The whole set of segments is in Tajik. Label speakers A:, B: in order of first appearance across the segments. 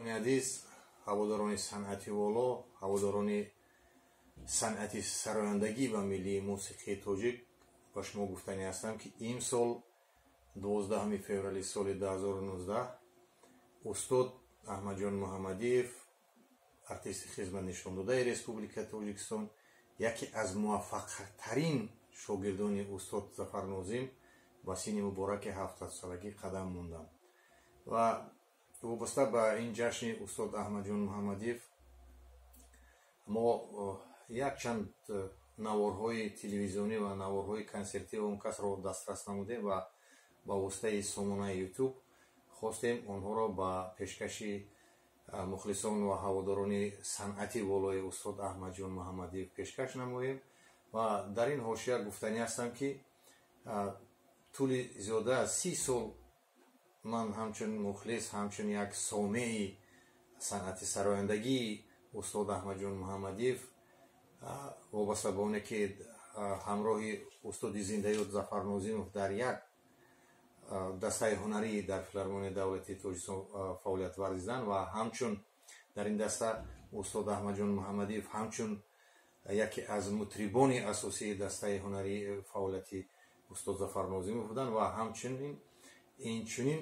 A: Азиз, ҳаводорони санъати воло, ҳаводорони санъати сарояндагӣ ва миллии мусиқии тоҷик, ба шумо гуфтанӣ ҳастам, ки имсол 12 феврали соли 2019 устод Аҳмадҷон Муҳаммадиев, артисти хизматнишондодаи Республикаи Тоҷикистон, яке аз муваффақтарин шогирдони устод Зафар Нозим, ба синни мубораки 70-солагӣ қадам монданд. Ва вобаста ба ин ҷашни устод Аҳмадҷон Муҳаммадиев мо якчанд наворҳои телевизионӣ ва наворҳои консертии он касро дастрас намудем ва ба воситаи сомонаи Ютуб хостем онҳоро ба пешкаши мухлисон ва ҳаводорони санъати волои устод Аҳмадҷон Муҳаммадиев пешкаш намоем. Ва дар ин ҳошия гуфтанӣ ҳастам, ки тӯли зиёда аз 30 сол ман ҳамчун мухлис, ҳамчун як сомеи санъати сарояндагии устод Аҳмадҷон Муҳаммадиев, вобаста ба оне ки ҳамроҳи устоди зиндаёд Зафар Нозимов дар як дастаи ҳунарӣ дар Филармонияи давлатии Тоҷикистон фаъолият варзиданд ва ҳамчун дар ин даста устод Аҳмадҷон Муҳаммадиев ҳамчун яке аз мутрибони асосии дастаи ҳунарии фаъолияти устод Зафар Нозимов буданд ва ҳамчунин инчунин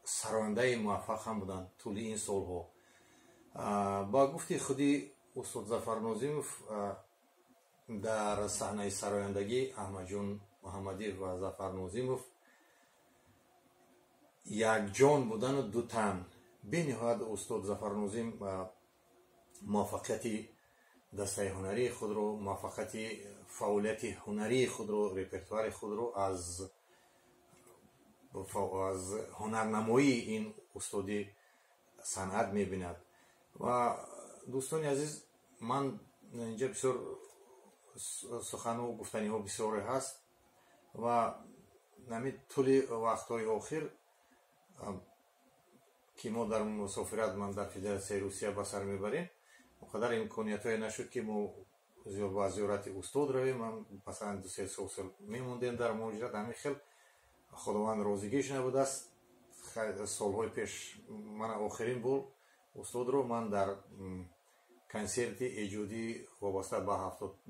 A: сарояндаи муваффақ ҳам буданд тӯли ин солҳо. Ба гуфти худи устод Зафар Нозимов, дар саҳнаи сарояндагӣ Аҳмадҷон Муҳаммадиев ва Зафар Нозимов якҷон будану дутан. Бениҳоят устод Зафар Нозим муваффақияти дастаи ҳунарии худро, муваффақияти фаъолияти ҳунарии худро, репертуари худро аз ҳунарнамоии ин устоди санъат мебинад. Ва дӯстони азиз, ман инҷа бисёр сухану гуфтаниҳо бисёре ҳаст ва ҳамин тӯли вақтҳои охир, ки мо дар мусофират, ман дар Федератсияи Русия ба сар мебарем, он қадар имкониятҳое нашуд, ки мо ба зиёрати устод равем. Масалан, 2-3 сол мемондем дар муҳоҷират. Ҳамин хел Худованд розигиш набудааст. Солҳои пеш мана охирин бор устодро ман дар консерти эҷодӣ вобаста ба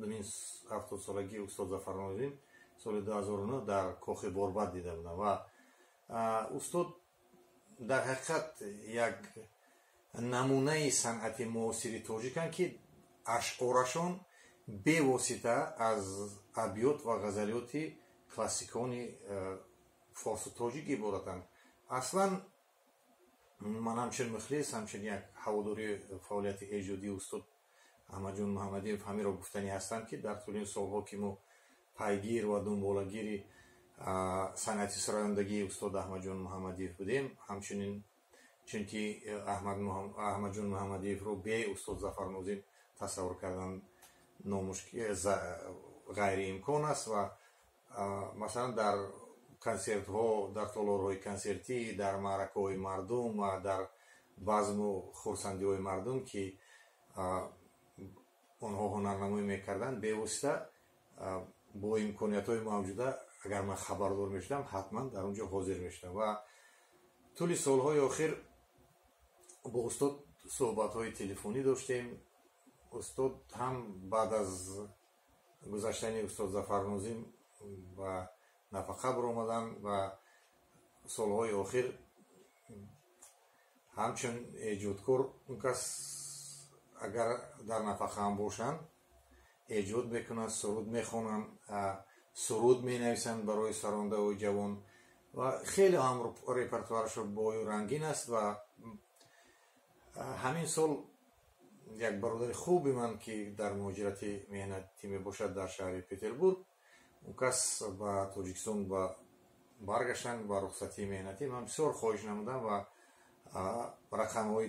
A: 70-солагии устод Зафар Нозим соли 2009 дар Кохи Борбад дида будам. Ва устод дар ҳақиқат як намунаи санъати муосири тоҷиканд, ки ашъорашон бевосита аз абёт ва ғазалиёти классикони форсу тоҷик иборатанд. Аслан ман ҳамчун мухлис, ҳамчун як ҳаводори фаъолияти эҷодии устод Аҳмадҷон Муҳаммадиев ҳаминро гуфтанӣ ҳастам, ки дар тӯли ин солҳо, ки мо пайгир ва дунболагири санъати сарояндагии устод Аҳмадҷон Муҳаммадиев будем, ҳамчунин чунки Аҳмадҷон Муҳаммадиевро бе устод Зафар Нозим тасаввур кардан ғайриимкон аст. Ва масалан дар консертҳо, дар толорҳои консертӣ, дар маъракаҳои мардум ва дар базму хурсандиҳои мардум, ки онҳо ҳунарнамоӣ мекарданд, бевосита бо имкониятҳои мавҷуда, агар ман хабардор мешудам, ҳатман дар он ҷо ҳозир мешудам. Ва тӯли солҳои охир бо устод суҳбатҳои телефонӣ доштем. Устод ҳам баъд аз гузаштани устод Зафар Нозим ба нафақа баромаданд ва солҳои охир ҳамчун эҷодкор он кас агар дар нафақа ҳам бошанд, эҷод мекунанд, суруд мехонанд, суруд менависанд барои сарондаҳои ҷавон ва хеле ҳам репертуарашон бою рангин аст. Ва ҳамин сол як бародари хуби ман, ки дар муҳоҷирати меҳнатӣ мебошад дар шаҳри Петербург, он кас ба Тоҷикистон баргаштанд ба рухсатии меҳнатӣ. Ман бисёр хоҳиш намудам ва рақамҳои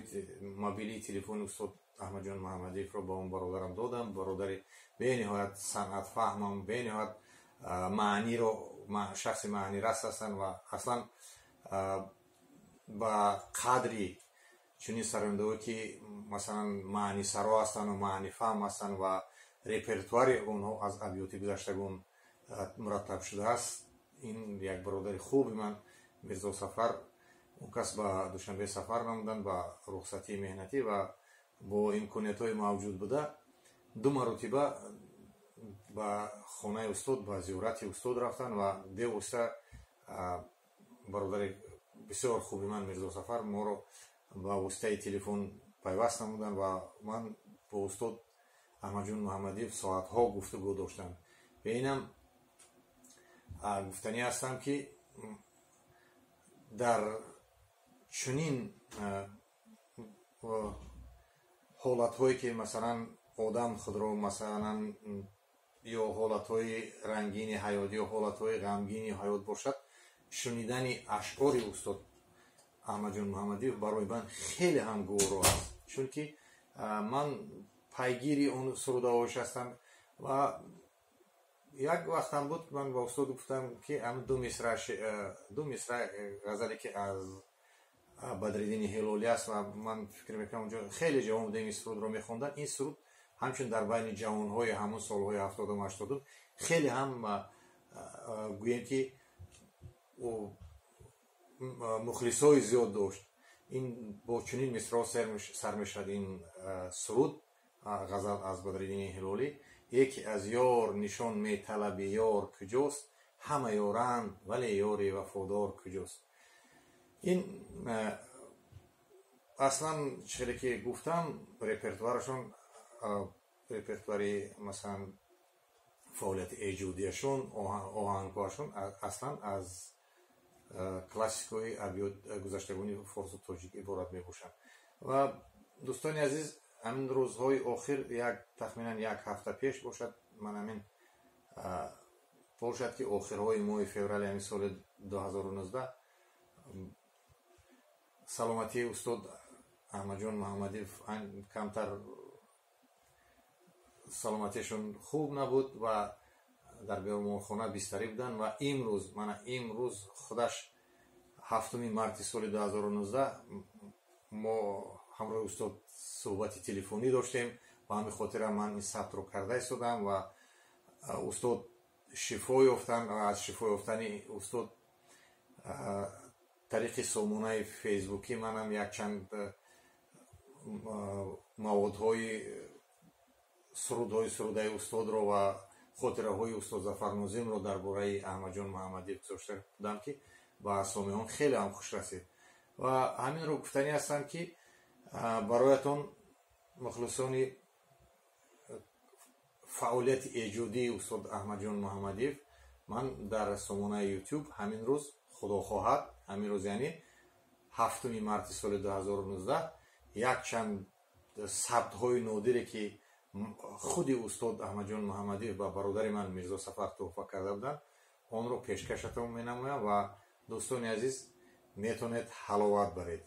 A: мобилии телефони устод Аҳмадҷон Муҳаммадиевро ба он бародарам додам. Бародари бениҳоят санъатфаҳмам, бениҳоят маъниро, шахси маънирас ҳастанд ва аслан ба қадри чунин сарояндаҳое, ки масалан маънисаро ҳастанд ва маънифаҳм ҳастанд ва репертуари онҳо аз абёти гузаштагон мураттаб шудааст. Ин як бародари хуби ман Мирзосафар, Он кас ба Душанбе сафар намуданд ба рухсатии меҳнатӣ ва бо имкониятҳои мавҷуд буда ду маротиба ба хонаи устод, ба зиёрати устод рафтанд ва бевосита бародари бисёр хуби ман Мирзосафар моро ба воситаи телефон пайваст намуданд ва ман бо устод Аҳмадҷон Муҳаммадиев соатҳо гуфтугӯ доштам. Ба инам гуфтанӣ ҳастам, ки дар чунин ҳолатҳое, ки масалан одам худро, масалан, ё ҳолатҳои рангини ҳаёт, ё ҳолатҳои ғамгини ҳаёт бошад, шунидани ашъори устод Аҳмадҷон Муҳаммадиев барои ман хеле ҳам гуворо аст, чунки ман пайгири он сурудаҳояш ҳастам. Ва як вақтам буд, ман ба устод гуфтам, ки ду мисра ғазале, ки аз Бадриддини Ҳилолӣ аст, ва ман фикр мекунам, онҷо хеле ҷавон будем, ин сурудро мехонданд. Ин суруд ҳамчун дар байни ҷавонҳои ҳамон солҳои 70-ум, 80-ум хеле ҳам, гӯем ки, мухлисҳои зиёд дошт. Ин бо чунин мисраҳо сар мешавад ин суруд, ғазал аз Бадриддини Ҳилолӣ: «Яке аз ёр нишон металаби, ёр куҷост? Ҳама ёранд, вале ёри вафодор куҷост?» Ин аслан, чизе ки гуфтам, репертуарашон, репертуари, масалан, фаъолияти эҷодияшон, оҳангҳоашон аслан аз классикҳои абёт гузаштагони форсу тоҷик иборат мебошанд. Ва дӯстони азиз, ҳамин рӯзҳои охир, як тахминан як ҳафта пеш бошад, ман ҳамин бошад, ки охирҳои моҳи феврали ҳамин соли 2019 саломатии устод Аҳмадҷон Муҳаммадиев камтар, саломатиашон хуб набуд ва дар беморхона бистарӣ буданд. Ва имрӯз, мана имрӯз худаш, 7 марти соли 2019, мо ҳамроҳи устод суҳбати телефонӣ доштем. Ба ҳамин хотира ман ин сабтро карда истодам. Ва устод шифо ёфтанд ва аз шифо ёфтани устод тариқи сомонаи фейсбукӣ манам якчанд маводҳои сурудҳои сурудаи устодро ва хотираҳои устод Зафар Нозимро дар бораи Аҳмадҷон Муҳаммадиев гузошта будам, ки ба сомеъон хеле ҳам хуш расид. Ва ҳаминро гуфтанӣ ҳастам, ки бароятон, мухлисони фаъолияти эҷодии устод Аҳмадҷон Муҳаммадиев, ман дар сомонаи Ютуб ҳамин рӯз, худо хоҳад, ҳамин рӯз, яъне 7 марти соли 2019, якчанд сабтҳои нодире, ки худи устод Аҳмадҷон Муҳаммадиев ба бародари ман Мирзо Сафар туҳфа карда буданд, онро пешкашатон менамоям. Ва дӯстони азиз, метавонед ҳаловат баред.